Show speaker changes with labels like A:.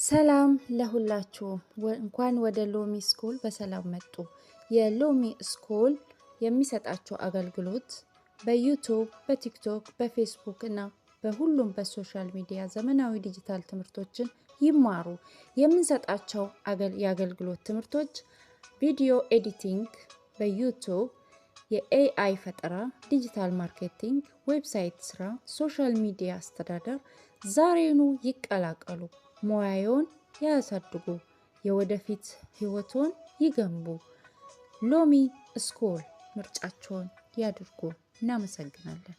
A: ሰላም ለሁላችሁ፣ እንኳን ወደ ሎሚ ስኩል በሰላም መጡ። የሎሚ ስኩል የሚሰጣቸው አገልግሎት በዩቱብ፣ በቲክቶክ፣ በፌስቡክ እና በሁሉም በ social media ዘመናዊ ዲጂታል ትምህርቶችን ይማሩ። የምንሰጣቸው የአገልግሎት ትምህርቶች video editing በዩቱብ፣ የ AI ፈጠራ፣ digital marketing፣ website ስራ፣ social media አስተዳደር። ዛሬውኑ ይቀላቀሉ፣ ሙያዎን ያሳድጉ፣ የወደፊት ህይወቶን ይገንቡ። ሎሚ ስኩል ምርጫቸውን ያድርጉ። እናመሰግናለን።